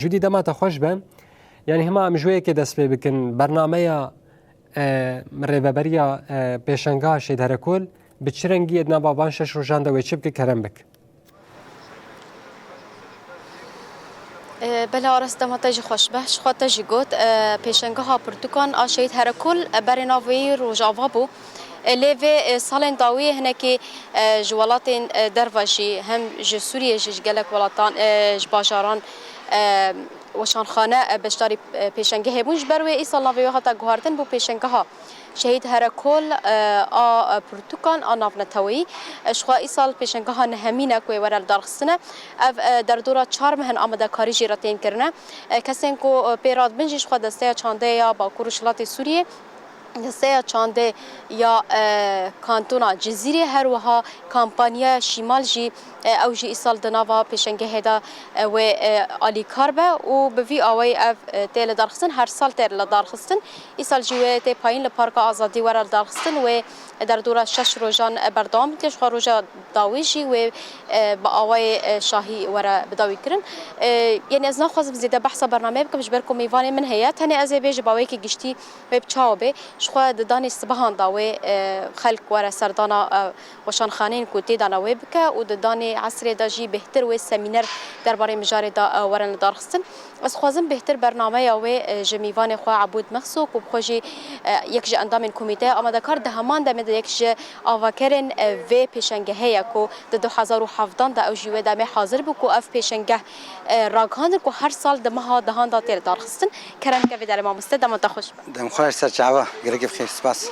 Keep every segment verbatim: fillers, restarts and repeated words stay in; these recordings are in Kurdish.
Jûdî, dema te xweş be. Yanî hema em ji wê yekê dest pê bikin. Bernameya, e, rêveberiya, e, pêşengeha Şehîd Herekol bi çi rengî yê di nava van şeş rojan de wê çi bike, kerem bik? E, belê Aras, dema te jî xweş be. Ji xwe te jî got, e, pêşengeha pirtûkan a Şehîd Herekol, e, berê navê wî Rojava bû. E, lê vê, e, salên dawî hinekî, e, ji welatên, e, derve jî, hem ji Sûriyê jî, ji gelek welatan, e, ji bajaran, e, weşanxane, e, beşdarî, e, pêşengehê bûn. Ji ber wê îsal navê wê hate guhartin, bû pêşengeha Şehîd Herekol, e, a, e, pirtûkan a navneteweyî. E, ji xwe îsal pêşengeha nehemîn e ku ê were lidarxistine. Ev, e, derdora çar meh in amadekarî jê re tên kirine. E, kesên ku, e, pê radibin jî ji xwe Desteya Çandê ya Bakur û Rojhilatê Sûriyê, Desteya Çandê ya, e, Kantona Cizîrê, her wiha Kampanya Şîmal jî, e, ew jî îsal di nava pêşengehê de, e, wê, e, alîkar be û bi vî awayî ev, e, tê lidarxistin, her sal tê lidarxistin. Îsal jî wê tê payîn li Parka Azadî were lidarxistin, wê derdora şeş rojan, e, berdewam bike, ji xwe roja dawî jî wê, e, bi awayê, e, şahî were bidawî kirin. E, yanî ez naxwazim zêde behsa bernameyê bikim, ji ber ku mêvanê min heye, tenê ez ê bêjim bi awayekî giştî wê bi çawa bê. Ji xwe di danê sibehan de wê, e, xelk were serdana, e, weşanxaneyên ku tê de ne wê bike û di danê esrê de jî bêhtir wê semîner derbarê mijarê de, e, werin lidarxistin. Ez dixwazim bêhtir bernameya wê, e, ji mêvanê xwe Ebûd Mexso ku bi xwe jî, e, yek ji endamên komîteya amadekar, di heman demê de yek ji avakerên, e, vê pêşengehê ye ku di du hezar û hevdan de ew jî wê demê hazir bû ku ev pêşengeh, e, ragihandin ku her sal di meha dehan de tê lidarxistin. Kerem ke vê derê mamoste, dema te xweş be. Dem xweş ser çava, gelekî bi xêr, spas.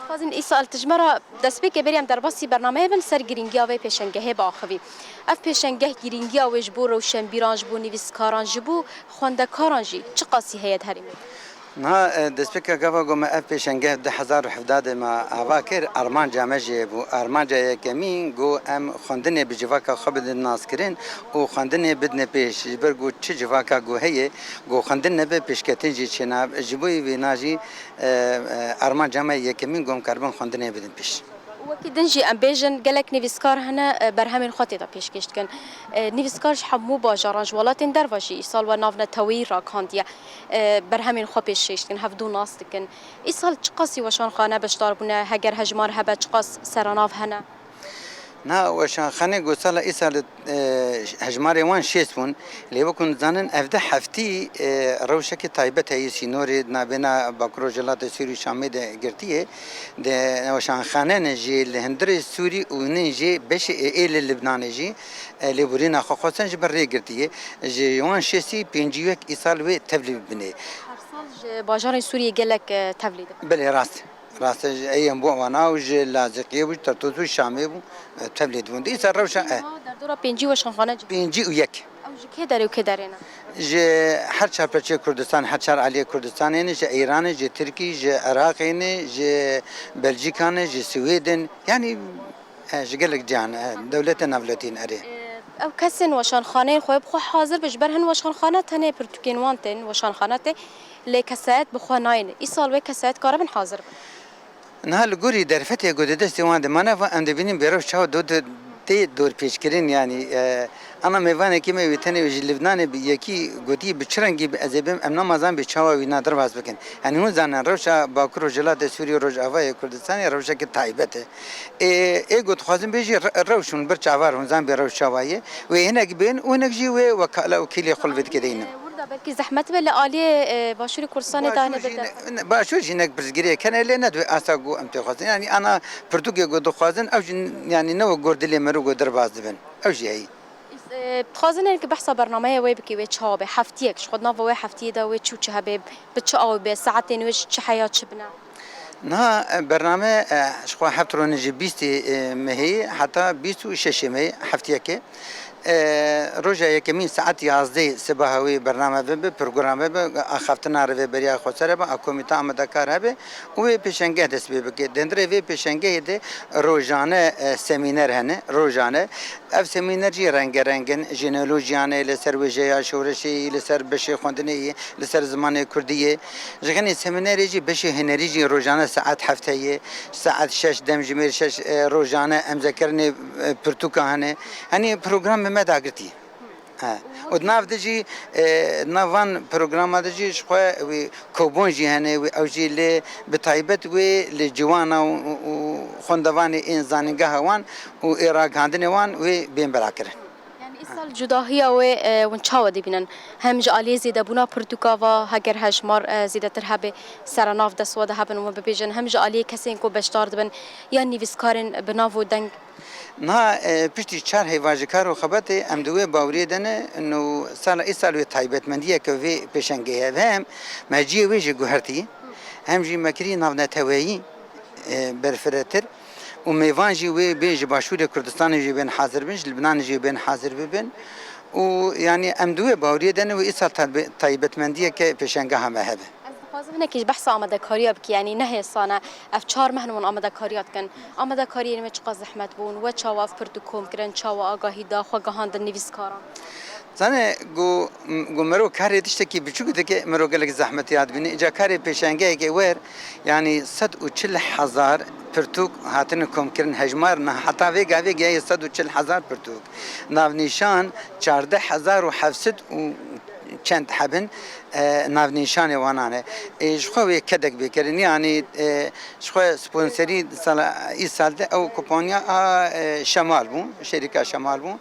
Dixwazin îsal tu ji me re destpêkê berî em derbasî bernameyê bin ser girîngiya vê pêşengehê biaxivî. Ev pêşengeh girîngiya wê ji bo rewşenbîran, ji bo nivîskaran, ji bo xwendekaran jî çiqasî heye di herêmê de? Niha, e, destpêka gava ku me ev pêşengeh du hezar û hevdeh de me ava kir, armanca me jê bû. Armanca yekemîn ku em xwendinê bi civaka xwe bidin naskirin û xwendinê bidine pêş. Ji ber ku çi civaka ku heye, ku xwendin nebe, pêşketin jî çênabe. Ji bo vêna jî, e, e, armanca me yekemîn ku em karibin xwendinê bidin pêş. Wekî din jî em bêjin, gelek nivîskar hene, e, berhemên xwe tê de pêşkêş dikin. E, nivîskar ji hemû bajaran, ji welatên derve jî îsal we navneteweyî ragihandiye, e, berhemên xwe pêşkêş dikin, hevdû nas dikin. Îsal çiqasî weşanxane beşdar bûne, heger hejmar hebe, çiqas seranav hene? Na, weşanxanê ku sala îsal, e, hejmarê wan şêst bûn. Lê wekî hûn dizanin, ev du heftî, e, rewşekî taybet heye, sînorê di navbêna Bakur Rojhilatê Sûrî û Şamê de girtiye. Di weşanxane ne jî li hundirê Sûrî û nin jî beşê ê, ê li Libnanê jî, e, lêborîna xwe xwestin ji ber rê girtiye. Ji wan şêstî pêncî û yek îsal wê tevlî bibine. Her sal ji bajarên Sûriyê gelek, e, tevlî dibin. Belê, rast. Rast e, ji Eyen bû, wana û ji Laziqiyê bû, ji Tertûs bû, Şamê bû, e, tevlî dibûn. Dîsa rewşa, e. Derdora pêncî weşanxane cih. Pêncî û yek. Ew ji kê derê û kê derê ne? Ji her çar perçeyê Kurdistan, her çar aliyê Kurdistanê ne, ji Îranê, ji Tirkî, ji Iraqê ne, ji Belcîka ne, ji Swêdên, yanî, e, ji gelek cihan, e, dewletên navletî ne, erê. E, ew kesên weşanxaneyên xwe bi xwe hazir bin, ji ber hin weşanxane tenê pirtûkên wan tên, weşanxane tê, lê kesayet bi xwe nayên. Îsal wê kesayet karibin hazir bin. Niha li gorî derfetê ku di destê wan de mane, va em dibînin bêrew çawa do di-, tê dorpêçkirin, yanî, e, ana mêvanekî me wê tenê wê ji Libnanê bi yekî gotî bi çi rengî bi ez ê bim, em namazan bê çawa wîna derbas bikin. Yanî hûn zanin rewşa Bakur Rojhilatê Sûriyê û Rojavayê Kurdistanê rewşeke taybet e. Ê, ê ku dixwazin bêjî re-, rewş hûn bir çavar hûn zan bê rewş çawa ye. Wê hinek bên û hinek jî wê wekala û kîlê xwe li vê dike deynin. Ê, wir de belkî zehmet be li aliyê, e, Başûrê Kurdistanê de Başûr hene jî bide. Ne, ne, Başûr jî hinek pirsgirêk hene lê ne di asta ku em tê xwazin. Yanî ana pirtûkê ku dixwazin ew jî yanî ne wek gor dilê meriv ku derbas dibin. Ew jî heyî. E, dixwazin ki behsa bernameyê wê bikî, wê çawa be? Heftiyek, ji xwe di nava wê heftiyê de wê çi û çi hebe, bi çi awê be, saetên wê ji çi heya çi bine? Niha, e, bername, e, ji xwe heft rojê ji bîstê, e, mehê heta bîst û şeşê mehê, heftiyekê. E, roja yekemîn saet yazdehê sibaha wê bername vebe, program vebe, axaftina rêveberiya xweser hebe, a komîta amadekar hebe û wê pêşengeh dest pê bike. Di hundirê vê pêşengehê de rojane, e, semîner hene, rojane. Ev semîner jî rengereng in, jenealojiyan e, li ser wêjeya şoreşê yî, li ser beşê xwendinê yî, li ser zimanê kurdî yê. Ji xenê semînerê jî beşê hunerî jî rojane saet heft heye, saet şeş, demjimêr şeş, e, rojane emzekirinê, e, pirtûka hene. Henî program bi me dagirtî. He. Û di nav de jî, e, nav van programa de jî ji xwe wî kobon jî hene, wî ew jî lê bi taybet wê li ciwana û, û, û xwendevanê ên zanîngeha wan û ê ragihandinê wan wê bên belakirin. Yani îsal cudahiya wê, e, hûn çawa dibînin? Hem ji aliyê zêdebûna pirtûka va, heger hejmar, e, zêdetir hebe, serenav dest we de hebin û bibêjin, hem ji aliyê kesên ku beşdar dibin, yan nivîskarên bi nav û deng. Niha, e, piştî çar heyva ji kar û xebetê em di wê baweriyê de ne, û sala îsal wê taybetmendiyeke vê pêşengê hebe, hem me cihê wê jî guhertî, hem jî me kirî navneteweyî, e, berfiretir û mêvan jî wê bê ji Başûrê Kurdistanê jî bên hazir bin, ji Libnanê jî bên hazir bibin û, yanî, em di wê baweriyê de ne wê îsal tabe-, taybetmendiyeke pêşengeha me hebe. Ez dixwazim hinekî ji behsa amadekariya bikî, yanî ne hêsan e. Ev çar meh in hûn amadekariya dikin. Amadekariyên me çiqas zehmet bûn, we çawa ev pirtûk kom kirin, çawa agahî da, xwe gihandin nivîskaran? Zanê, ku, ku mero karê tiştekî biçûk dike, mero gelek zehmetiya dibîne. Îca karê pêşengeyeke wer, yanî sed û çil hezar pirtûk hatine komkirin, hejmar niha heta vê gavê gihaye sed û çil hezar pirtûk. Navnîşan çardeh hezar û heft sed û çend hebin, e, navnîşanê wana ne. E, ji xwe wê kedek bê kirin, yanî, e, ji xwe sponserî sala îsal de ew kompanya a, e, Şemal bû, şerîka Şemal bû.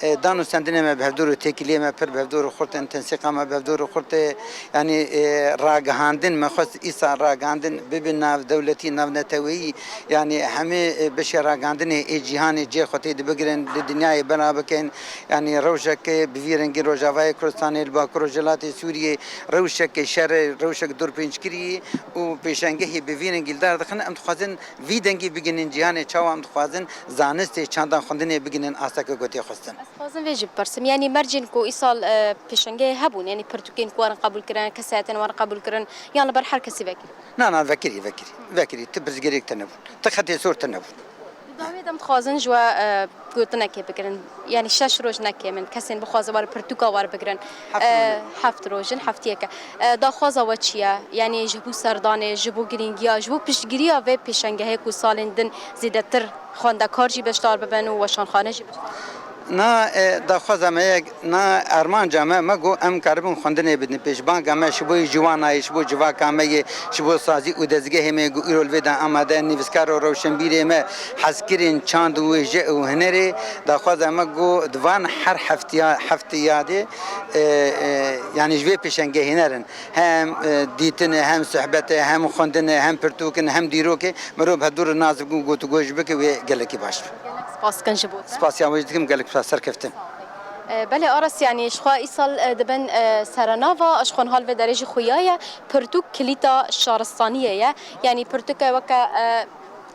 E, dan û sendinê me bi hevdor û têkiliyê me pir bi hevdor û xurt in, tensîqa me bi hevdor û xurt e. Yanî, e, ragihandin, me xwest îsal ragihandin bibe navdewletî, navneteweyî. Yanî hemê, e, beşê ragihandinê ê cîhanê cihê xwe tê de bigirin, li dinyayê bela bikin. Yanî rewşeke bi vî rengî Rojavayê Kurdistanê, li Bakur Rojhilatê Sûriyê, rewşeke şerê, rewşeke dorpênckirî û pêşengehê bi vî rengî li dar dixin. Em dixwazin vî dengî bigihînin cîhanê, çawa em dixwazin zanistê, çanda xwendinê bigihînin asteke ku tê xwestin. Ez dixwazim vê jî bipirsim. Yanî mercên ku îsal, e, pêşengehê hebûn, yanî pirtûkên ku werin qebûl kirin, kesayetên werin qebûl kirin, yan li ber her kesî vekirî? Na, na, vekirî, vekirî. Vekirî, ti pirsgirêk tune bûn. Ti xetê sor tune bûn. Di dawiyê de em dixwazin ji we, e, gotinekê bigirin. Yanî şeş roj ne kêm in. Kesên bixwazin were pirtûka werbigirin. Heft roj. E, heft roj in, heftiyeke. E, daxwaza we çi ye? Yanî ji bo serdanê, ji bo girîngiya, ji bo piştgiriya vê pêşengehê ku salên din zêdetir xwendekar jî beşdar bibin û weşanxane jî beşdar bibin? Na, e, daxwaza me ye, na armanca me, me got em karibin xwendinê bidin pêş. Banga me ji bo yê ciwana ye, ji bo civaka me ye, ji bo sazî û dezgehê me ye ku îro li vê de amade ye, nivîskar û rewşenbîrê me, hezkirên çand û wêje û hunerê, daxwaza me got di van her heftiya, heftiya de, e, e, yanî ji vê pêşengehê nerin. Hem, e, dîtin e, hem sohbet e, hem xwendin e, hem pirtûk in, hem dîrok e. Mirov bi hevdû re nas bike û gotigoş bike, wê gelekî baş be. Gelek spas dikin ji bo te. Spasiya we jî dikim, gelek spas, serkeftin. E, belê Aras, yanî ji xwe îsal, e, dibin, e, serenava, ji xwe niha li vê derê jî xuya ye. Pirtûk kilîta şaristaniyê ye. Yanî pirtûke weke, e,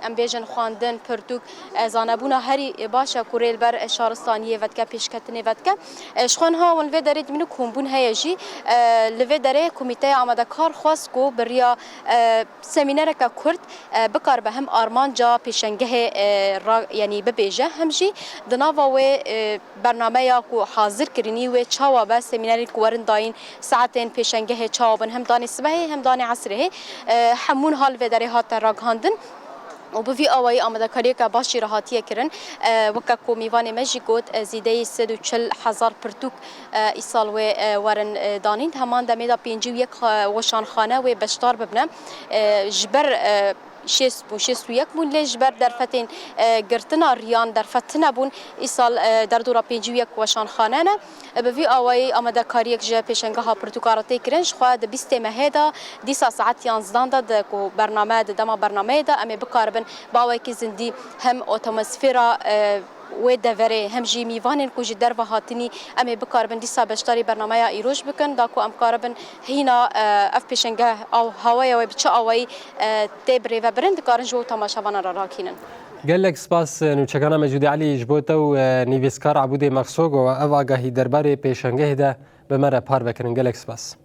em bêjin xwendin, pirtûk, e, zanebûna herî baş e ku rê li ber, e, şaristaniyê vedike, pêşketinê vedike. E, ji xwe niha hûn li vê derê dibînin ku hûnbûn heye jî. E, li vê derê komîteya amadekar xwest ku bi riya, e, semînereke kurt, e, bikaribe hem armanca pêşengehê, e, ra-, yanî bibêje, hem jî di nava wê, e, bernameya ku hazir kirinî wê çawa be, semînerên ku werin dayîn, saetên pêşengehê çawa bin, hem danê sibehê hem danê esrê hê, e, hemûn hal vê derê hate ragihandin. Û bi vî awayî amadekariyeke baş jî re hatiye kirin. E, weke ku mîvanê me jî got, e, zêdeyî sed û çil hezar pirtûk, e, îsal wê, e, werin, e, danîn. Di heman demê de pêncî û yek, e, weşanxane wê beşdar bibine. E, ji ber, e, şêst bûn, şêst û yek bûn, lê ji ber derfetên, e, girtina riyan derfet tune bûn. Îsal, e, derdora pêncî û yek weşanxane ne. Bi vî awayî amadekariyek ji pêşengeha pirtûka re tê kirin. Ji xwe di bîstê mehê de, dîsa saet yanzdan de, di ku bername, di dema bernameyê de em ê bikaribin bi awayekî zindî hem atmosfera, e, wê deverê, hem jî mîvanên ku ji derve hatinî em ê bikaribin dîsa beşdarî bernameya îroj bikin, da ku em karibin hîna, e, ev pêşengeh, ew hawaya wê bi çi awayî, e, tê birêvebirin, dikarin ji bo temaşevanan re rakînin. Gelek spas, e, nûçekana Mecûdî Elî ji bo te û, e, nivîskar Ebûdê Mexso ku ev agahî derbarê pêşengehê de bi me re parve kirin. Gelek spas.